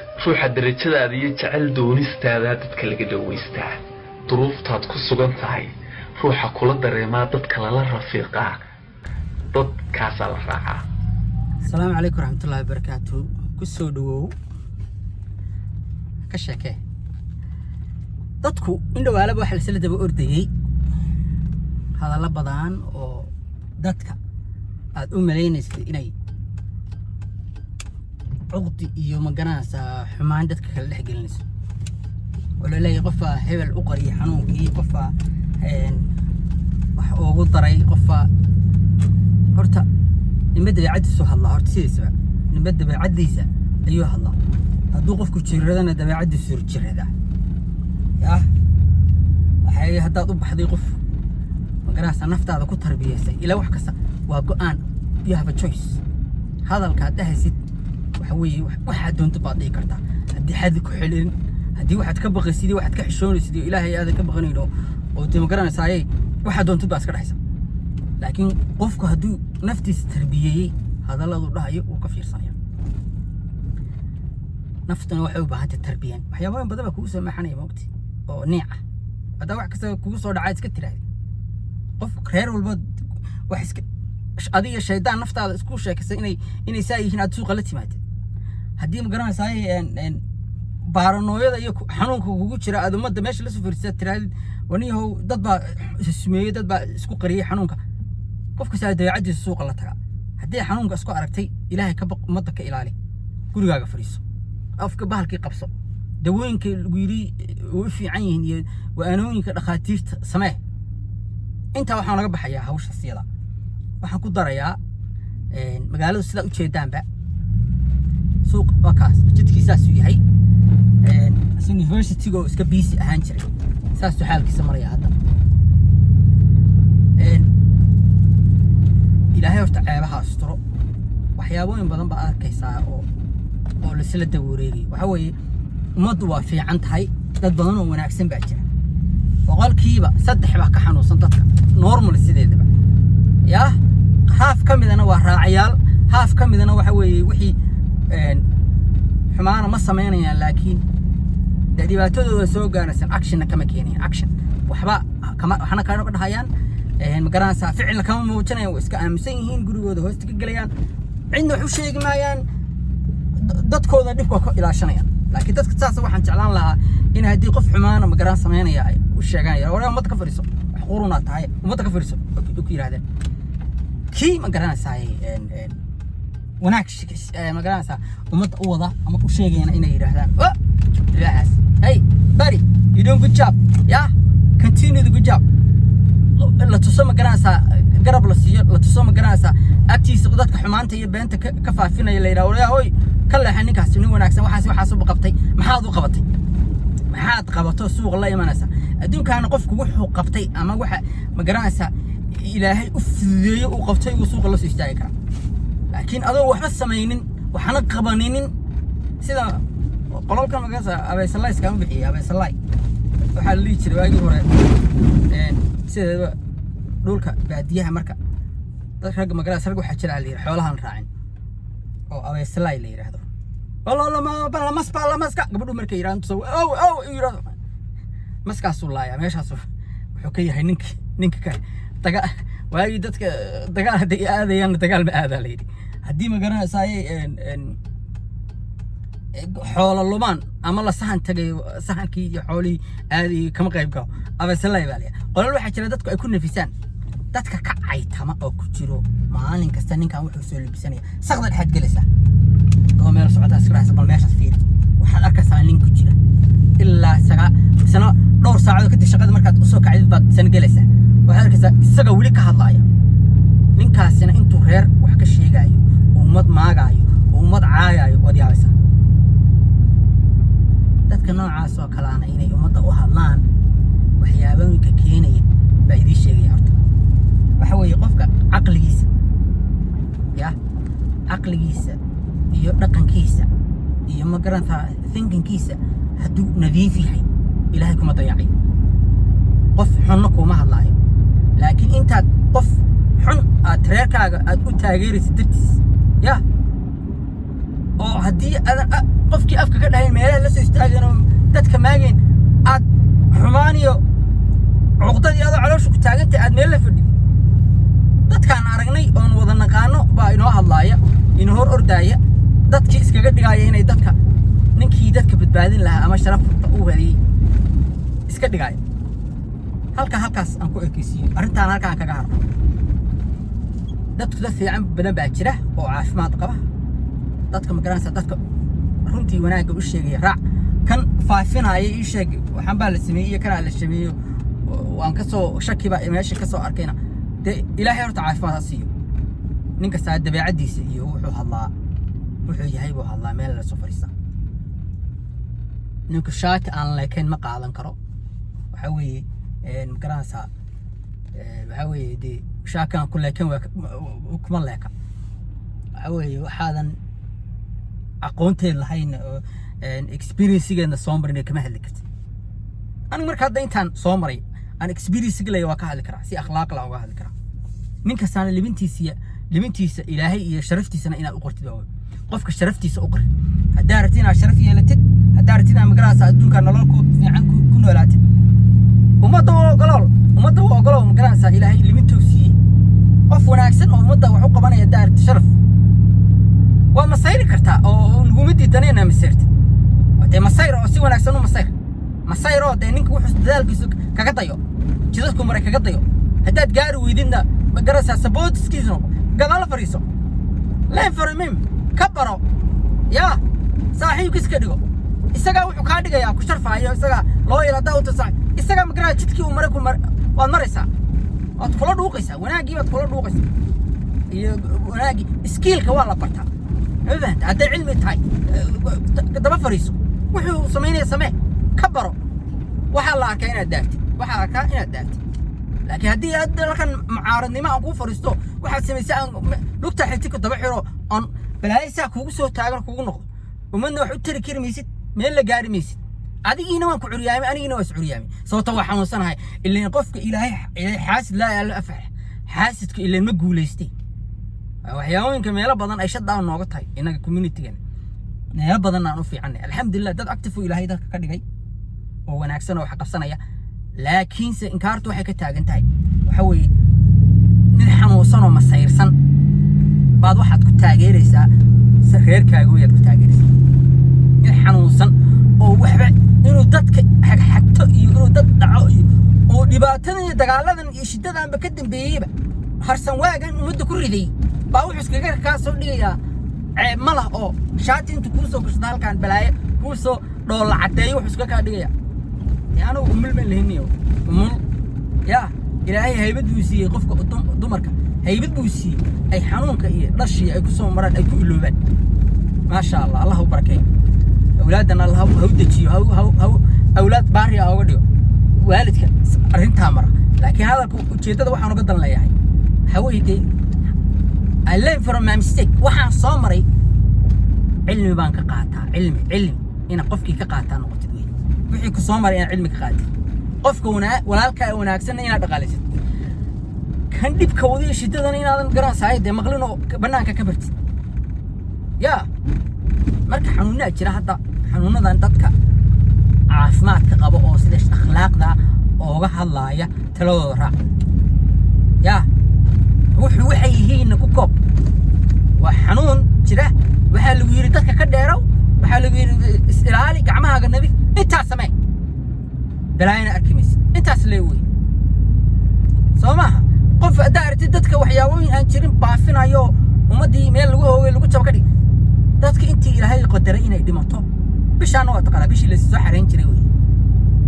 Ruuxa darajadaada iyo jecel doonistaada dadka laga dhawaystaa, duruuftaad ku sugan tahay ruuxa kula dareemaa, dadka lala rafiiqaa, dadkaasaa la raacaa. Asalaamu calaykum waraxmatullaahi wabarakaatu. Ku soo dhawow ka sheekee. Dadku in dhowaalaba waxa lasla daba ordayey hadallo badan oo dadka aad u malaynaysid inay cuqdi iyo magaranaysaa xumaan dadka kala dhex gelinayso, oo laleeyahay qofaa hebel u qariyay xanuunkii, qofaa wax ugu daray, qofaa. Horta nima dabeecaddiisu hadlaa. Horta sidiisaba nima dabeecaddiisa ayuu hadlaa. Hadduu qofku jiradana dabeecaddiisu jiradaa. Yah, waxay haddaad u baxday qof magaranaysaa naftaada ku tarbiyaysay ilaa wax kasta waa go'aan. You have a choice. Hadalkaad dhahaysid waxa weeye waxaad doonto baad dhihi kartaa haddii xadi ku xelin, haddii waxaad ka baqaysid iyo waxaad ka xishoonaysid iyo Ilaahay aadan ka baqanayn oo dee magaranaysaayey, waxaad doontid baa iska dhexaysa. Laakiin qofku hadduu naftiisa tarbiyeeyey, hadalladu dhahayo wuu ka fiirsanaya. Naftuna waxay u baahan tahay tarbiyan. Waxyaabooyin badan baa kugu soo maaxanaya, maogti, oo niic ah. Haddaa wax kasta kugu soo dhacaa iska tiraahdi, qof reer walba wax iska adiga shaydaan naftaada isku sheekaysa inay saa yihiin aad suuqa la timaadid. Haddii ma garanaysaay baaranooyada iyo xanuunka kugu jira aad ummadda meesha la soo fariisaa tirahdid, waniyahow, dad baa sumeeyey, dad baa isku qariyey xanuunka. Qof kastaa dabeecaddiisa suuqa la tagaa. Haddii xanuunka isku aragtay, Ilaahay ka baq, ummadda ka ilaali, gurigaaga fadhiiso, afka bahalkii qabso, dawooyinka lagu yidhi way u fiican yihiin iyo waanooyinka dhakhaatiirta samee. Intaa waxaa naga baxayaa hawsha siyada. Waxaan ku darayaa, magaaladu sidaa ujeedaanba suuq waa kaas, jidkii saasuu yahay. Universityga oo iska busy ahaan jiray saasuu xaalkiisa maraya hadda. Ilaahay horta ceebaha asturo. Waxyaabooyin badan baa arkaysaa oo laisla dawareegayo. Waxaa weeye, ummaddu waa fiican tahay, dad badan oo wanaagsan baa jira. 3% baa ka xanuunsan dadka normal sideedaba. Yah, half ka midana waa raacayaal, half ka midana waxa weeye wixii xumaana ma samaynayaan, laakiin dee dhibaatadooda soo gaaraysan actionna kama keenayaan. Action waxba kama, waxna kama dhahayaan, ma garanaysaa, ficilna kama muujinayaan. Way iska aaminsan yihiin, gurigooda hoosta ka gelayaan, cidna wax u sheegi maayaan, dadkooda dhibka ka ilaashanayaan. Laakiin dadka saas waxaan jeclaan lahaa in haddii qof xumaana magaran samaynaya ay u sheegaan, "Waree, ummadda ka fadhiiso, wax qurunaa tahay, ummadda ka fadhiiso," oo ku yidhahdeen. Kii ma garanaysaa wanaag ma garanaysaa ummadda u wada ama u sheegayana inay yidhaahdaan, "Oh, ilaahaas, hey buddy, you doing good job. Yeah, continue the good job." La tuso, ma garanaysaa, garab la siiyo, la tuso, ma garanaysaa, agtiisa dadka xumaanta iyo beenta ka faafinaya la yidhaha, "Waryaa, hoy, ka leexa ninkaas, nin wanaagsan waxaas waxaas u qabtay." Maxaad u qabatay? Maxaad qabato suuqa la imanaysa? Adduunkaana qofku wuxuu qabtay ama waxa ma garanaysaa Ilaahay u fududeeyo uu qabtay uu suuqa la soo istaagi karaa. Laakiin adoo waxba samaynin, waxna qabaninin, sida qolalka magaranaysaa abeesalay iskama bixiyay. Abeesalay waxaa la dhihi jiray waagii hore, sideedaba dhulka baadiyaha marka dad ragga magaranaysa, rag waxaa jira la yidhi xoolahan raacin oo abeesalay la yidhaahdo. Lamas baa lamaska gabadhu markay yidhaahdo tuso ow ow yidhaahdo, maskaasuu laayaa. Meeshaas wuxuu ka yahay ninka ka daga waagii dadka dagaal hadday aadayaan, dagaal ma aadaa la yidhi. Haddii ma garanaysaay xoolo lumaan ama la sahan tagay, sahankii iyo xoolihii aadayay kama qayb galo. Abeesalay baa la yidhaha. Qolal waxaa jira dadku ay ku nafisaan, dadka ka caytama oo ku jiro maalin kasta. Ninkan wuxuu soo labisanaya saqda dhexaad gelaysaa oo meel socotaa iska dhahaysa, "Bal meeshaas fiiri." Waxaad arkaysaa nin ku jira ilaa saga sano dhowr saacadood kadib. Shaqada markaad usoo kacdid baad sana gelaysaa, waxaad arkaysaa isaga weli ka hadlaaya. Ninkaasina intuu reer wax ka sheegaayo oo ummad maagaayo oo ummad caayaayo, waad yaabaysaa. Dadka noocaas oo kaleana inay ummadda u hadlaan waxyaabooyinka keenaya baa idiin sheegaya. Horta waxa weeye qofka caqligiisa, ya caqligiisa iyo dhaqankiisa iyo ma garantaa thinkingkiisa hadduu nadiif yahay, Ilaahay kuma dayacayo, qof xunna kuma hadlaayo. Laakiin intaad qof xun aad reerkaaga aad u taageeraysid dartiis, ya oo haddii aadan qof Qofkii afka ka dhahayn, meelaha la soo istaageen oo dadka maageen, aad xumaan iyo cuqdadii adoo caloosha ku taagantay aad meel la fadhidid. Dadkaan aragnay oon wada naqaano baa inoo hadlaaya, inoo hor ordaaya, dadkii iskaga dhigaaya inay dadka, ninkii dadka badbaadin lahaa ama sharafta u heliyey iska dhigaaya. Halkaas aan ku ekeysiiyo arrintaan, halka aan kaga haro. Dadku dad fiican badan baa jira oo caafimaad qaba. Dadka, ma garanaysa, dadka runtii wanaagga u sheegaya raac. Kan faafinaya, ii sheeg waxaan baa la sameeyey iyo kanaa la sameeyo, waan ka soo shaki baa meesha ka soo arkayna. Dee Ilaahay horta caafimaad ha siiyo. Nin kastaa dabeecaddiisa iyo wuxuu hadlaa, wuxuu yahay buu hadlaa, meel la soo fadhiistaa. Ninku shaati aan leekayn ma qaadan karo. Waxaa weeye, ma garanaysaa, waxaa weeye dee shaakaan ku leekayn waa kuma leeka. Waxaa weeye waxaadan aqoonteed lahayn oo experiencegeedna soo marin kama hadli kartid. Anigu marka hadda intaan soo maray aan experience leeyahay waa ka hadli karaa, si akhlaaq la uga hadli karaa. Nin kastaana libintiisa Ilaahay iyo sharaftiisana inaad u qortid waa qofka sharaftiisa u qor. Haddaa rabtid inaad sharaf yeelatid, haddaa rabtid inaad, magaraysa, adduunka nolol ku fiican ku noolaatid, ummadda u ogolool, ummadda u ogolow, magaraysa, Ilaahay libintuu siiyey. Qof wanaagsan oo ummadda wax u qabanaya haddaa rabtid, sharaf waa masayri kartaa oo laguma diidana inaa masayrtid. Dee masayr oo si wanaagsan u masayr, masayr oo dee ninka wuxuu dadaalkiisu kaga dayo, jidadku maray kaga dayo. Haddaad gaari weydidna, ma garaysaa, supportskiisa noqo, gadaal fadhiiso, learn from him, ka baro, yaa saaxiibkiis ka dhigo. Isagaa wuxuu kaa dhigayaa ku sharfaayo, isagaa loo yar haddaa u tasa, isagaa, magaraa, jidkii uu maray ku mar waad maraysaa, waad kula dhuuqaysaa, wanaaggii baad kula dhuuqaysaa iyo wanaaggii. Skillka waa la bartaa, ma fahanta? Hadday cilmi tahay, daba fariiso, wuxuu samaynaya samee, ka baro. Waxaa la arkaa inaad daaftid, waxaa arkaa inaad daaftid. Laakiin haddii aad halkan mucaaradnimo aan kuu fariisto, waxaad samaysay aan lugta xigti ku daba xiro oon balaayo saa kuugu soo taagan kuugu noqdo, ummadna wax u tari kari maysid, meel la gaari maysid. Adigiina waan ku curyaamay, anigiina waa is curyaamay, sababta waa xanuunsanahay. Ileen qofka Ilaahay xaasid laa alla afax, xaasidku ileen ma guulaystay. Waxyaabooyinka meelo badan ay shutdown nooga tahay innaga communitygan, meelo badan aan u fiicannay, alxamdulilah, dad active oo Ilaahay dadka ka dhigay oo wanaagsan oo wax qabsanaya. Laakiinse inkaartu waxay ka taagan tahay waxa weeye nin xanuunsan oo masayrsan baad waxaad ku taageeraysaa, reerkaaga wayaad ku taageeraysaa. Nin xanuunsan oo waxba inuu dadka xagxagto iyo inuu dad dhaco iyo oo dhibaatadan iyo dagaaladan iyo shidadaanba ka dambeeyeyba, harsan waagan ummadda ku riday, baa wuxuu iskaga kaa soo dhigayaa ceeb ma lah oo shaati intuu kuu soo gashado halkaan balaayo kuu soo dhoolla caddeeyo, wuxuu iskaga kaa dhigayaa. Dee anigu umul baan lahiniyo umul yaa Ilaahay haybad buu siiyey qofka dumarka, haybad buu siiyey ay xanuunka iyo dhashii ay ku soo maraan ay ku iloobaan. Maasha Allah, Allah u barakeeyo awlaaddan, Allah ha u dejiyo, ha awlaad baari ah uga dhigo waalidka arrintaa mara. Laakiin hadalka ujeeddada waxaan uga dan leeyahay waxaa weeye dee I learn from my mistake. Waxaan soo maray cilmi baan ka qaataa. Cilmi ina qofkii ka qaataa noqotid wey. Wixii ku soo maray inaad cilmi ka qaatid, qofka walaalkaa wanaagsanna inaad dhaqaalaysid, kan dhibka wadiyo shidadana inaadan garansaayo dee maqlin oo bannaanka ka bartid. Yaa marka xanuunaa jira hadda, xanuunadan dadka caafimaadka qaba oo sida akhlaaqda ooga hadlaaya taladooda raac. Yaa wuxuu waxay yihiinna ku koob. Waa xanuun jira. Waxaa lagu yidhi dadka ka dheerow, waxaa lagu yidhi is ilaali, gacmahaaga nadiif, intaas samee, balaayana arki maysid. Intaas lee wey, soo maaha? Qof haddaa aragtid dadka waxyaabooyin aan jirin baafinayo, ummaddii meel lagu hoogay lagu jabo ka dhig. Dadka intii Ilaahay qadaray inay dhimato bishaana waa taqaanaa, bishii lasoo xarayn jiray wey.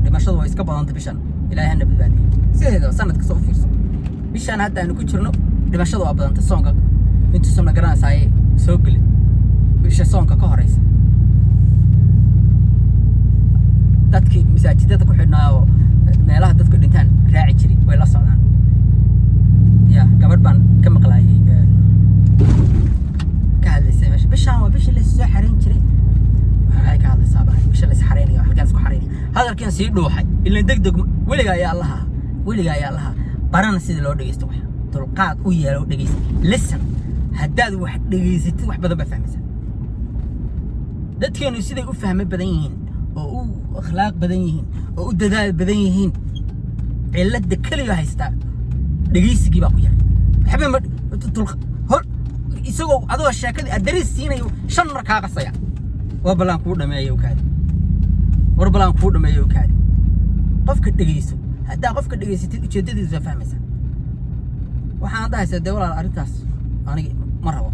Dhimashadu waa iska badanta bishan, Ilaahay hana badbaadiyo. Sideedaba sanad kasta u fiirso, bishaan hadda aanu ku jirno dhimashadu waa badanta. Soonka intuusan ma garanaysaay soo gelin, bisha soonka ka horeysa, dadkii masaajidada ku xidhnaa oo meelaha dadku dhintaan raaci jiray way la socdaan. Ya gabadh baan ka maqlaayay ka hadlaysay meesha, bishaan waa bishii lasoo xarayn jiray. Maxay ka hadlaysaa baa bisha las xaraynayo, halkaan isku xaraynaya? Hadalkiin sii dhuuxay ilan deg deg. Weligaa ayaa Allaha, weligaa ayaa Allaha barana sida loo dhegeysto wax, dulqaad u yeelo, dhegeysta, listen. Haddaad wax dhegeysatid wax badan baa fahmaysaa. Dadkeenu siday u fahmo badan yihiin oo u akhlaaq badan yihiin oo u dadaal badan yihiin, cilladda keliya haystaa dhegaysigii baa ku yar. Waxba ma hor isagoo adoo sheekadii aad dariis siinayo shan mar kaa qasaya. War balaan kuu dhameeyo kaadi, war balaan kuu dhameeyo kaadi. Qofka dhegayso. Haddaa qofka dhegaysatid, ujeeddadiisa waa fahmaysaa. Waxaan dhahaysaa, dee walaal, arrintaas aniga ma rabo,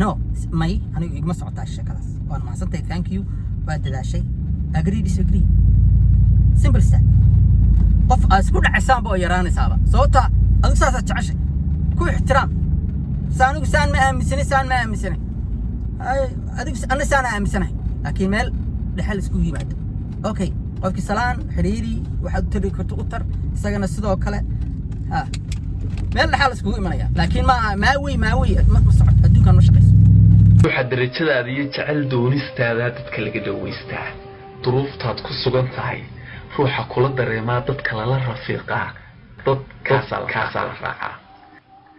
no may, anigu iguma socotaa sheekadaas. Waan mahadsantahay, thank you, waa dadaashay. Agree, disagree, simple step. Qof aad isku dhacaysaanba oo yaraanaysaaba, sababta adigu saasaad jeceshay ku ixtiraam. Sa anigu saan ma aaminsanay, saan ma aaminsanay. Ay, adigu anna saan aaminsanahay, laakiin meel dhexe la isku yimaado. Okay, qofkii salaan xiriiri, waxaad u tari karto u tar, isagana sidoo kale. Ha, meel dhexaa la iskugu imanaya, laakiin ma aha maawey maawey, ma socod adduunkan ma shaqayso. Ruuxa darajadaada iyo jecel doonistaada dadka laga dhawaystaa, duruuftaad ku sugan tahay ruuxa kula dareemaa dadka lala rafiiqaa, dadkaasaa la raacaa.